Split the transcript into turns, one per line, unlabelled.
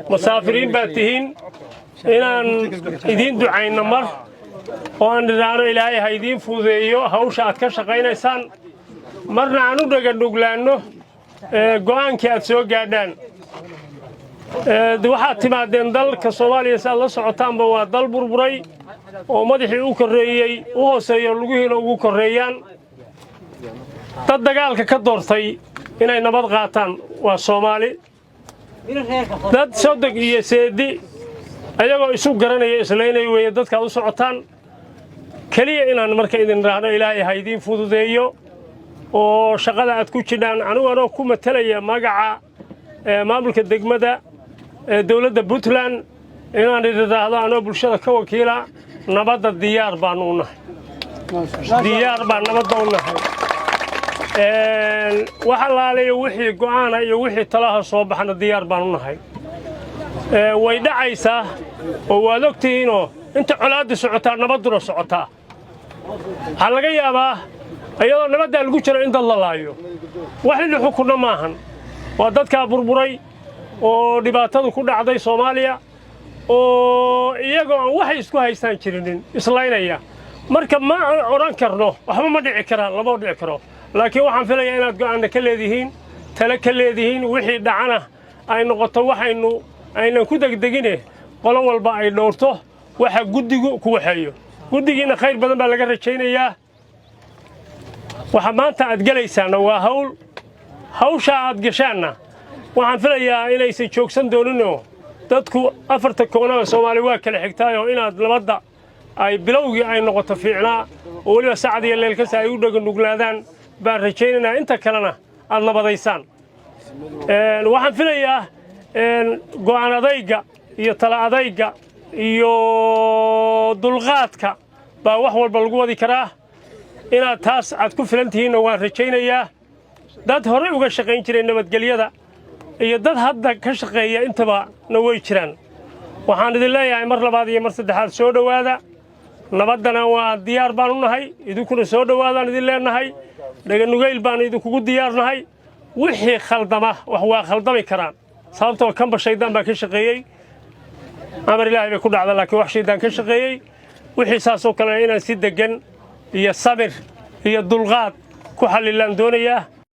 Musaafiriin baad tihiin. Inaan idiin ducayno mar oo aan idhaahno Ilaahay ha idiin fududeeyo hawsha aad ka shaqaynaysaan, marna aan u dhaganuglaanno go'aankii aad soo gaadhaan. Waxaad timaadeen dalka Soomaaliya, si aad la socotaanba, waa dal burburay oo madaxii u korreeyey u hooseeyo, lugihiina ugu korreeyaan. Dad dagaalka ka doortay inay nabad qaataan waa Soomaali. Dad sodog iyo seedi ayagoo isu garanaya islaynay weeye dadkaad u socotaan. Keliya inaan marka idin idhaahno Ilaahay ha idiin fududeeyo oo shaqada aad ku jidhaan. Anigu anoo ku matalaya magaca maamulka degmada ee dowladda Puntland, inaan idin idhaahdo anoo bulshada ka wakiila, nabadda diyaar baanu u nahay, diyaar baan nabadda u nahay. Wax allaaleeyo wixii go'aana iyo wixii talaha soo baxna diyaar baan u nahay. Way dhacaysaa oo waad ogtihiinoo inta colaaddu socotaa nabadduna socotaa. Waxaa laga yaabaa iyadoo nabaddaa lagu jiro in dad la laayo. Wax in la xukunno maahan, waa dadkaa burburay oo dhibaatadu ku dhacday Soomaaliya oo iyagoo aan waxay isku haystaan jirinin islaynaya. Marka ma odhan karno waxba ma dhici karaan, lama dhici karo, laakiin waxaan filayaa inaad go'aanna ka leedihiin, tale ka leedihiin. Wixii dhacana ay noqoto waxaynu aynan ku degdegine, qolo walba ay dhowrto waxa guddigu ku waxeeyo. Guddigiinna khayr badan baa laga rajaynayaa. Waxa maanta aad gelaysaanna waa hawl. Hawshaa aad gashaanna waxaan filayaa inaysan joogsan dooninoo dadku afarta koonada Soomaali waa kala xigtaayoo inaad nabadda ay bilowgii ay noqoto fiicnaa oo weliba sacad iyo leelkasa ay u dhaganuglaadaan baan rajaynaynaa. Inta kalena aad nabadaysaan. Waxaan filayaa go'aan adayga iyo tala adayga iyo dulqaadka baa wax walba lagu wadi karaa. Inaad taas aad ku filan tihiinna waan rajaynayaa. Dad horey uga shaqayn jiray nabadgelyada iyo dad hadda ka shaqeeya intaba na way jiraan. Waxaan idin leeyahay mar labaad iyo mar saddexaad, soo dhowaada. Nabaddana waa diyaar baan u nahay, idinkuna soo dhowaadaan idin leenahay. Dhaganugayl baanu idinkugu diyaarnahay. Wixii khaldama, wax waa khaldami karaan, sababtoo kanba shaydaan baa ka shaqeeyey. Amar Ilaahay bay ku dhacda, laakiin wax shaydaan ka shaqeeyey. Wixii saasoo kalena inaan si deggan iyo samir iyo dulqaad ku xallilaan doonayaa.